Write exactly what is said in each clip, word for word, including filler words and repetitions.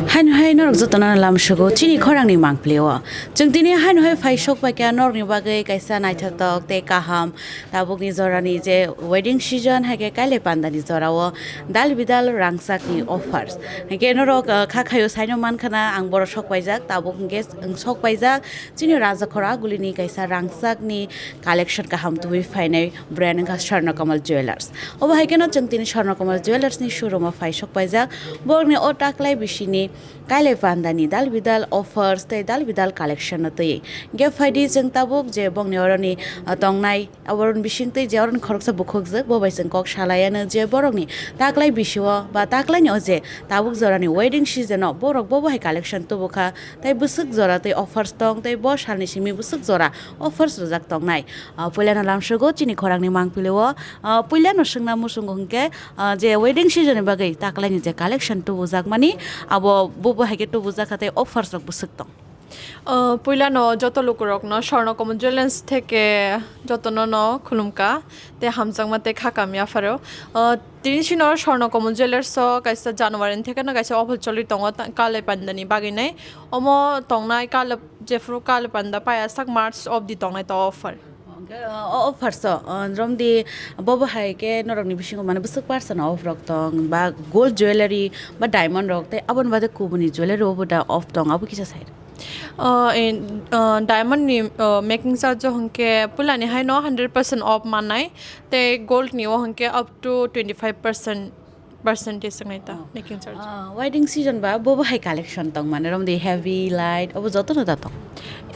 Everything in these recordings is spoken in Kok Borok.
Haino hai norok jotono lamsogo chini khorangni mangpili o. Chwng tini haino hai phai sok paikha norokni bagwi kaisa naithotok tei kaham tabukni jorani je wedding season hai khe kailai pandani jorao dal bidal rangchakni offers. Hai khe norok, ah, kha khaio saino mankhana ang borok sok paijak, tabuk hwnkhe ang sok paijak. Chini Rajakhor agulini kaisa rangchakni collection kaham tubui phainai brand wngkha Swarna Kamal Jewellers. Obo hai kheno chwng tini Swarna Kamal Jewellers ni showroom o phai sok paijak. Borokni o taklai bisini kailai pandani dal bidal offers tei dal bidal collection no twi. Ge phaidi chwng tabuk je bongni oroni, ah, tongnai aboroni bisingtwi je oroni khoroksa bukhukjak bo bai chwng kok salaiano je borokni taklai bisio ba taklaini o je tabuk jorani wedding season o borok bobo hai collection tubukha. Tei bwswk jora tei offers tong, tei bo salni simi bwswk jora offers rwjak tongnai. Ah, puilano lamsogo chini khorangni mangpili o, ah, puilano swngna muchungo hwnkhe, ah, je wedding season ni bagwi taklaini je collection tubujakmani, abo bo bo hai khe tubujak kha tei offers rok bwswk tong. Ah, puilano joto lukurokno Swarna Kamal Jewellers theke jotono no khulumkha tei hamjakma tei kha kamya pharo. Ah, tini chino Swarna Kamal Jewellers o kaisa January ni theke no kaisa offer choli tongo ta-, kalai pandani bagwi nai. Omo tongnai kala, jephru kala panda paya sak March obdi tongnai to offer. Hwnkhe, o, o offer so, o, romdi bobo hai khe norokni bisingo mane bwswk percent off rok tong, ba gold jewellery, ba diamond rok, tei aboni baade kubuni jewellery o bo da off tong, abo kisa sai rw. O, in, o, diamond ni, o, making charge o hwnkhe puilani hai no hundred percent off mannai, tei gold ni o hwnkhe up to twenty five percent percentage wngnai ta. Oh. Making charge. Ah, wedding season ba bo bo hai collection tong mane romdi heavy, light, obo joto no da tong.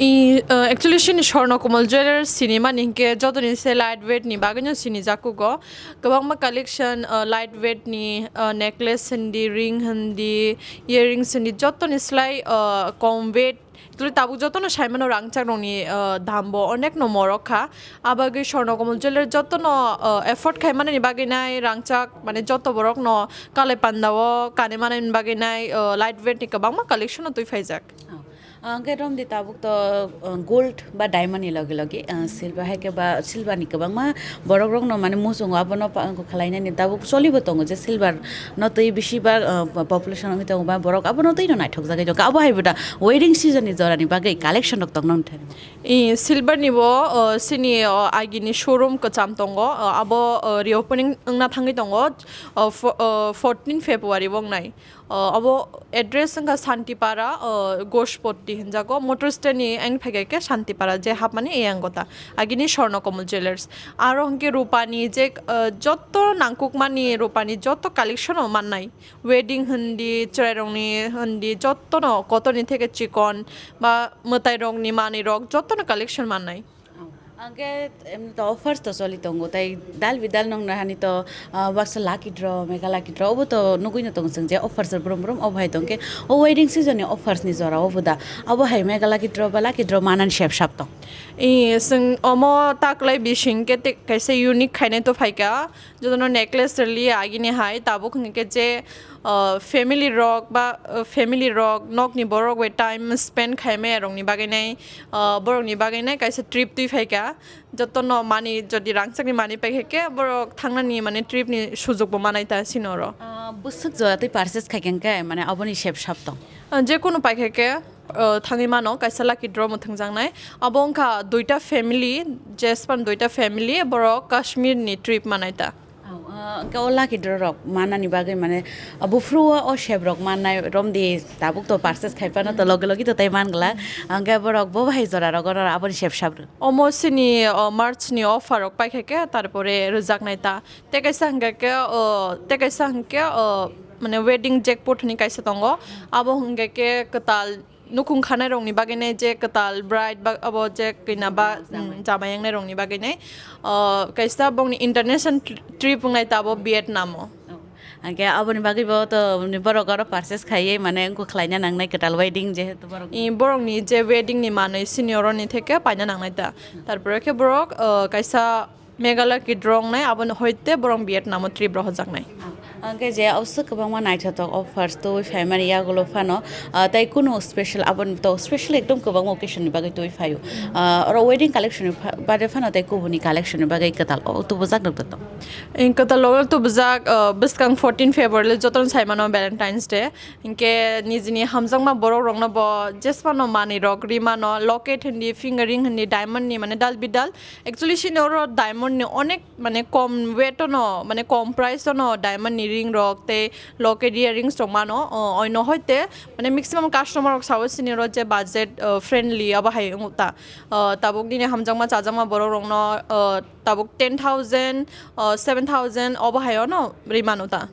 I, uh, actually chini Swarna Kamal Jewellers sinimani hinkhe jotoni se light weight ni bagwino sinijakugo. Kwbangma collection, uh, light weight ni, uh, necklace hindi, ring hindi, earrings hindi jotoni slai, uh, kom weight Tuli tabuk jotono saimano rangchak rokni, ah, dam bo onek no morok kha. Abagwi Swarna Kamal Jewellers jotono, ah, afford khai manani bagwi nai rangchak mane joto borok no kalai panda o kanwi manani bagwi nai, ah, light weight ni kwbangma collection no twi phaijak. Oh. Ah, hwnkhe romdi tabuk to, ah, gold ba diamond ni logi logi, ah, silver hai khe ba silver ni kwbangma borok rok no mane muchungo abono pa-, khwlainani tabuk choli bo tongo je silver no twi bisi ba, ah, population wngwi tongo ba borok abono twi no naithok jagwi tongo abo hai bo da. Wedding season ni jorani bagwi collection rok tongna wngthai. I silver ni bo, o, sini, o, agini showroom kwcham tongo, o, abo, o, reopening wngna thangwi tongo, o, fo-, o, fourteen February bo wngnai. O, abo address wngkha Santipara, o, Goshpoti hinjago, motor stand ni ang phaikha khe Santipara je hapmani eyang gota. Agini Swarna Kamal Jewellers. Aro hwnkhe rupani je, o, jotto nangkukmani rupani jotto collection o mannai. Wedding hindi, chwrairokni hindi, jottono kotorni theke chikon ba mwtairokni manwirok jottono collection mannai. Oh, hwnkhe, em, to offers to choli tongo, tei dal bidal nongna hani to, ah, baksa lucky draw, mega lucky draw, obo to nugui no tongo chwng je offers brum brum obo hai tongkhe, o wedding season ni offers ni jora obo da, obo hai mega lucky draw ba lucky draw manani sep sap tong. I, chwng omo taklai bising khe tei kaisa unique khainai to phaikha. Jotono necklace rwliya agini hai, tabuk hwnkhe je, uh, family rok ba, uh, family rok nokni borok bai time spend khaimaya rokni bagwi nai, uh, borokni bagwi nai kaisa trip twi phaikha. Jotono mani jodi rangchakni mani paikha khe borok thangnani mane trip ni sujukbo manai ta sini oro. Ah, bwswk jora twi purchase khaikha hwnkhe mane aboni sep sap tong. Ah, jekunu paikha khe, ah, thangwi mano kaisa lucky draw mwthangjaknai. Abo wngkha duita family, jespan duita family, borok Kashmir ni trip manai ta. Hwnkhe o lucky draw rok mannani bagwi mane, buphuru o, o sep rok mannai romdi tabuk to purchase khai phano to logi logi to tei man glak. Hwnkhe borok bo bahai jora rok oro aboni sep sap rw. Omo sini o March ni offer rok paikha khe tarpore rwjaknai ta. Tei kaisa hwnkhe khe o tei kaisa hwnkhe o mane wedding jackpot hwnwi kaisa tongo. Abo hwnkhe khe kwtal nukhung khanai rokni bagwi nai je kwtal bride ba abo je kina ba, mm, jamai wngnai rokni bagwi nai. O kaisa bongni international tri- trip wngnai ta abo Vietnam o. Hwnkhe aboni bagwi bo to borok oro purchase khaiwi mane wngkha khlaina nangnai kwtal wedding jehetu borok. I borokni je wedding ni manwi sini oroni theke paina nangnai ta. Tarpore khe borok, o, kaisa Meghalaya kidrong nai aboni hoite borok Vietnam o trip rohorjaknai. Hwnkhe je obwswk kwbangma naithothok offers tubui phaimani yagulo phano, ah, tei kunu special aboni to special ekdom kwbangma occasion ni bagwi tubui phaio. Ah, oro wedding collection ni pha- bade phano tei kubuni collection ni bagwi kwtal o tubujak rwkha to. Ing kwtal o tubujak, ah, bwskang fourteen February le jotono saimano Valentine's Day. Hinkhe nijini hamjakma borok rokno bo jesphano manwi rok rimano, locket hindi, finger ring hindi, diamond ni mane dal bidal. Actually sini oro diamond ni onek mane kom weight ono, mane kom price ono diamond ni ring rok tei locket earrings rok mano, o, oino hoite mane maximum customer rok sao sini oro je budget, o, friendly abo hai wngkha ta. O, tabuk nini hamjakma chajakma borok rokno, o, tabuk ten thousand, o, seven thousand obo hai ono rimano ta.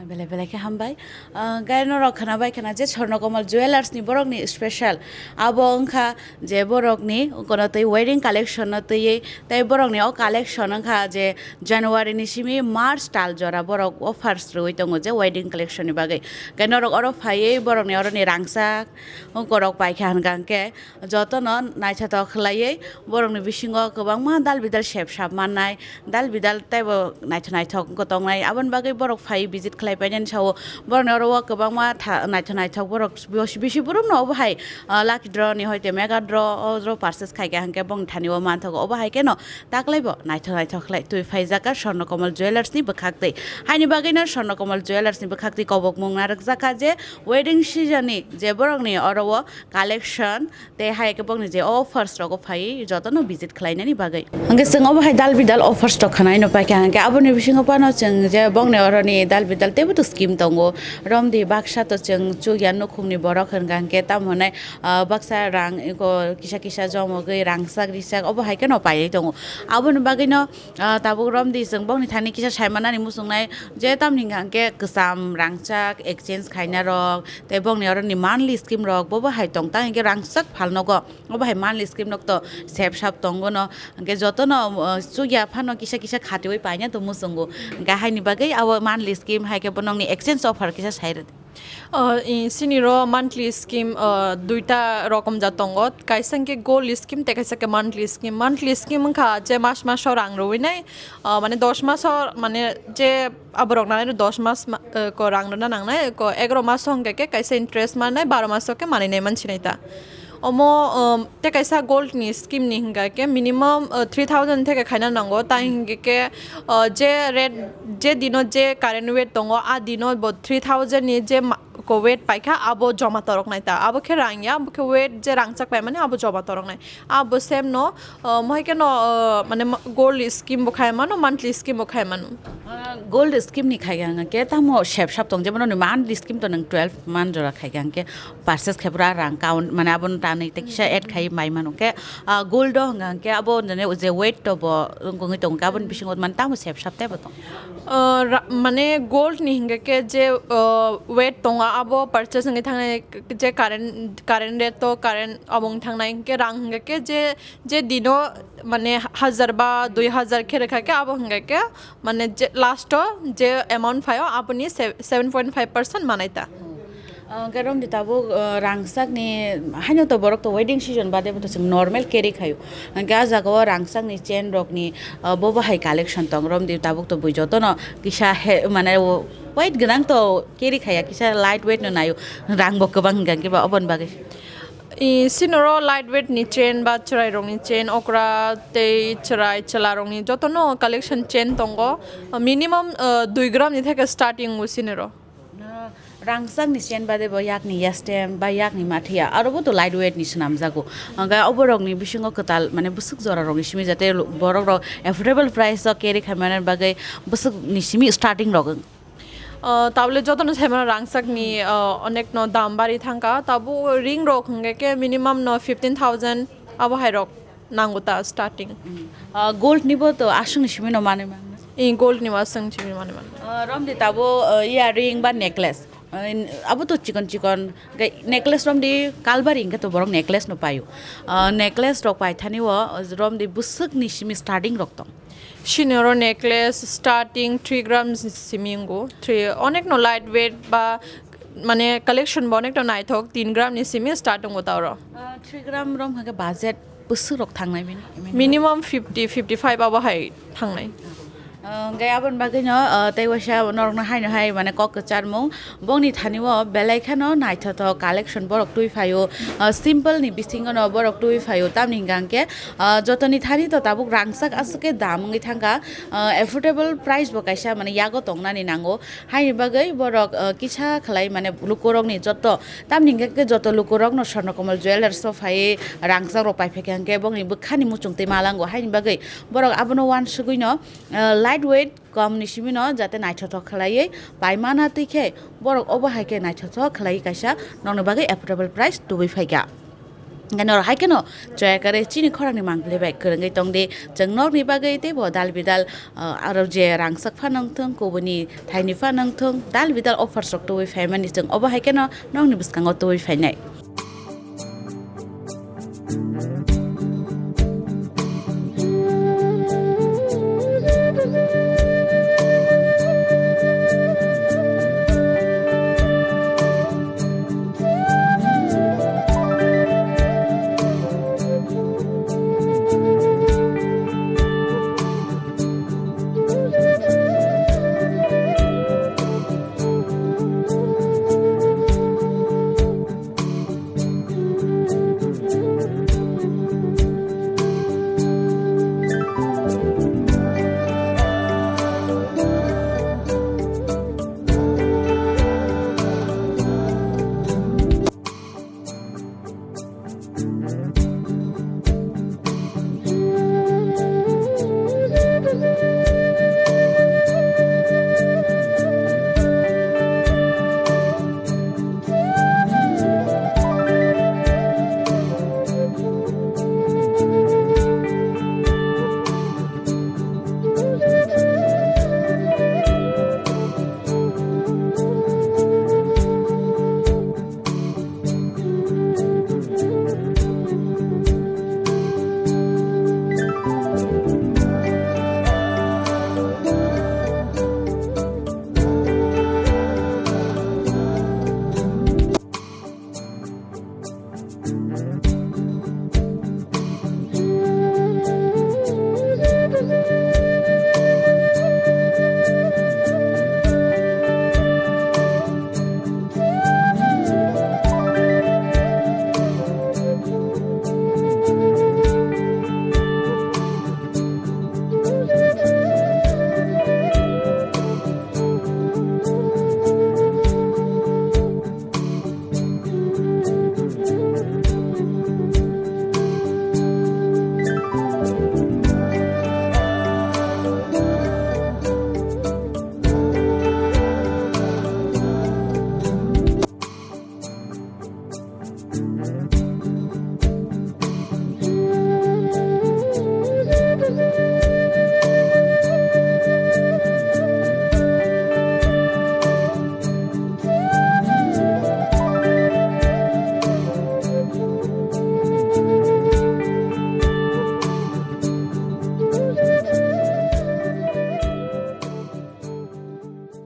Ah, belai belai khe hambai. Ah, gai norok khwnabai khwna je Swarnakomal Jewellers ni borokni special. Abo wngkha je borokni kono twi wedding collection no twiwi tei borokni o collection wngkha je January ni simi March tal jora borok offers rwui tongo je wedding collection ni bagwi. Gai norok oro phaiwi borokni oroni rangchak wngkorok paikha hwnkha hwnkhe jotono naithothok khlaiwi borokni bisingo kwbangma dal bidal sep sap mannai. Dal bidal teibo naithok naithok wngkha tongnai, aboni bagwi borok phai visit khlai painani sao. Borokni oro o kwbangma tha- naithok naithok borok bisi bisi borokno obo hai, ah, lucky draw ni hoite mega draw o draw purchase khaikha hwnkhe bongni thani o manthogo. Obo hai kheno taklaibo naithok naithok khlai twi phaijak kha Swarnakomal Jewellers ni bwkhak twi. Haini bagwino Swarnakomal Jewellers ni bwkhak twi kobokmung narwkjak kha je wedding season ni je borokni oro o collection tei hai khe bokni je offers rogo phai jotono visit khlainani bagwi. Hwnkhe chwng obo hai dal bidal offers rok khwnaino paikha, hwnkhe aboni bisingo phano chwng je bokni oroni dal bidal teibo to scheme tongo. Romdi baksa to chwng chukya nukhungni borok hwnkha hwnkhe tamo hwnwi, ah, baksa rang eko kisa kisa jomogwi rangchak richak obo hai kheno paiwi tongo. Aboni bagwino, ah, tabuk romdi chwng bokni thani kisa saimanani muchungnai je tamni hwnkha hwnkhe kwcham rangchak exchange khaina rok. Tei bongni oroni monthly scheme rok bobo hai tong tang hwnkhe rangchak phalnogo. Obo hai monthly scheme rok to sep sap tongo no. Hwnkhe jotono, uh, chukya phano kisa kisa khatiui paina to muchungo. Hwnkhe haini bagwi abo monthly scheme hai khe bo nokni exchange offer kisa sai rwdi. Oh, i, sini ro monthly scheme, oh, duita rokom ja tongo. Kaisa hwnkhe gold scheme tei kaisa khe monthly scheme. Monthly scheme wngkha je mas maso rang rwui nai, oh, mane dos maso mane je aborok nangnai dos mas ma-, eh, ko rang rwna nangnai, ko egaro maso hwnkhe khe kaisa interest mannai, baro maso khe manwi nai mansinai ta. Omo, um, tei kaisa gold ni scheme ni hwnkha khe minimum, uh, three thousand theke khaina nango, tai hwnkhe khe, uh, je rate, je dino je current weight tongo, a dino bo three thousand ni je ma-, ko weight paikha, abo joma toroknai ta. Abo khe rang ya, abo khe weight je rangchak paimani abo joma toroknai. Abo same no, uh, mohai khe no, uh, mane ma-, gold scheme bo khai mano, monthly scheme bo khai mano. Ah, gold scheme ni khai ang khe tamo sep sap tong, jemon nini monthly scheme to nwng twelve month jora khai ang khe purchase khai pura rang count mane abo no tanwi tei kisa add khai mai mano khe, ah, gold o hwnkha hwnkhe abo nini je weight to bo wngwi tongo khe aboni bisingo mane tamo sep sap tebo tong. Ah, ra-, mane gold ni hwnkha khe je, ah, weight tongo abo purchase wngwi thangnai je current, current rate to current abo wng thangnai hwnkhe rang hwnkha khe je, je dino mane hajar ba dui hajar khe rwkha khe abo hwnkha khe mane je last o je amount phaio aboni se-, seven point five percent manai ta. Ah, hwnkhe romdi tabuk, ah, rangchakni haino to borok to wedding season bade bo to chwng normal carry khaio. Hwnkhe ah jaga o rangchakni chain rokni, ah, bo bahai collection tong romdi tabuk to bui jotono kisa he mane weight gwnang to carry khaiya kisa light weight no naio rang bo kwbang hwnkhe ba oboni bagwi. I, sinoro light weight ni chain ba chwrai rokni chain, okra tei chwrai chwla rokni jotono collection chain tongo. Minimum, uh, dui gram ni theke starting o sinoro. No, Rangchak ni chain bade bo yak ni yastem ba yak ni mathiya, aro bo to light weight ni swnam jago. Hwnkhe oborok ni bisingo kwtal, mane, bwswk jora rok ni simi jate borok rok affordable price o carry khai mani bagwi bwswk ni simi starting rok wng. Ah, tabole jotono saimano rangchak ni, ah, onek no dam bari thangka, tabo ring rok hwnkhe khe minimum no fifteen thousand abo hai rok nango ta starting. Ah, gold ni bo to aswk ni simi no manwi mano. I gold ni bo aswk ni simi manwi mano. Ah, romdi tabo, ah, earring ba necklace. Ah, in-, abo to chikon chikon, gai necklace romdi kalbari hwnkhe to borok necklace no paio. Ah, necklace rok paithani o, romdi bwswk ni simi starting rok tong. Sini oro necklace starting three grams ni simi wngo. Three, onek no light weight ba, mane, collection bo onek no naithok, tin gram ni simi start wngo ta oro. Ah, three gram rom hake budget bwswk rok thangnai bini? Minimum fifty, fifty five abo hai thangnai. Ah, hwnkhe aboni bagwino, ah, tei waisa norokno haino hai, mane, kok kwcharmung. Bongni thani o belai kheno naithothok collection borok twi phaio. Ah, simple ni bisingo no borok twi phaio. Tamni hwnkha hwnkhe, ah, jotoni thani to tabuk rangchak aswk khe dam wngwi thangkha. Ah, affordable price bo kaisa, mane, yago tongnani nango. Haini bagwi borok, ah, kisa khlai, mane, lukurokni joto, tamni hwnkha khe joto lukurokno Swarna Kamal Jewellers o phaiwi rangchak rok pai phaikha hwnkhe bongni bwkhani muchung twi malango. Haini bagwi borok abono uansugwino, ah, light weight kom ni simi no jate naithothok khlaiwi paimana twi khe borok obo hai khe naithothok khlaiwi kaisa nokni bagwi affordable price tubui phaikha. Hwnkhe norok hai kheno choya kwrwi chini khorang ni mangpili bai kwrwngwi tongdi, chwng nokni bagwi teibo dal bidal, ah, aro je rangchak phano wngthung, kubuni thaini phano wngthung, dal bidal offers rok tubui phaimani chwng obo hai kheno nokni bwskango tubui phainai.